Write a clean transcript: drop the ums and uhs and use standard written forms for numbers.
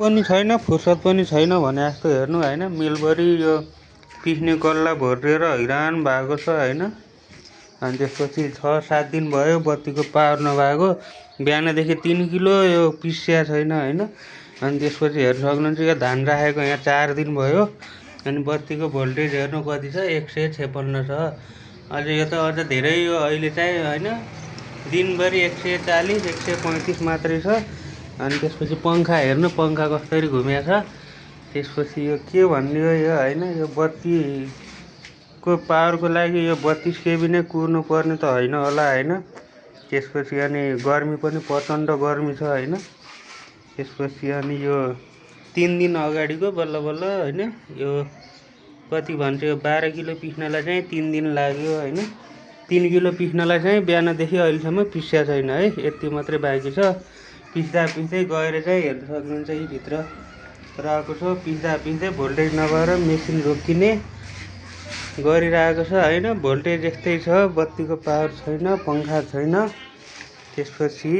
पनि छैन फुर्सद पनि छैन भने जस्तो हेर्नु होइन। मिलभरि यो पिस्ने कल्ला भोरिएर हैरान भएको छ होइन। अनि त्यसपछि 6-7 दिन भयो बत्तीको पावर नभएको। बिहानदेखि 3 किलो यो पिस्या छैन होइन। अनि त्यसपछि हेर्न सक्नुहुन्छ यो धान राखेको यहाँ 4 दिन भयो। अनि बत्तीको भोल्टेज हेर्नु कति छ 156 छ। अझ यो त अझ धेरै यो अहिले चाहिँ होइन दिनभरि 140 135 मात्रै छ। अनि त्यसपछि पङ्खा हेर्नु पङ्खा कसरी घुमेको छ। त्यसपछि यो के भन्ने हो यो होइन। यो बत्तीको पावरको लागि यो 32 केबी नै कुर्नु पर्ने त होइन होला होइन। त्यसपछि अनि गर्मी पनि प्रचण्ड गर्मी छ होइन। त्यसपछि अनि यो 3 दिन अगाडिको बल्ल बल्ल होइन यो कति भन्छ यो 12 किलो पिस्नलाई चाहिँ 3 दिन लाग्यो होइन। 3 किलो पिस्नलाई चाहिँ बिहानदेखि अहिलेसम्म पिस्या छैन है। यति मात्रै बाँकी छ। पिस्दा पिस्दै गएर चाहिँ हेर्न सक्नुहुन्छ यी भित्र रहेको छ। पिस्दा पिस्दै भोल्टेज नभएर मेसिन रोकिने गरिरहेको छ होइन। भोल्टेज यस्तै छ बत्तीको पावर छैन पङ्खा छैन। त्यसपछि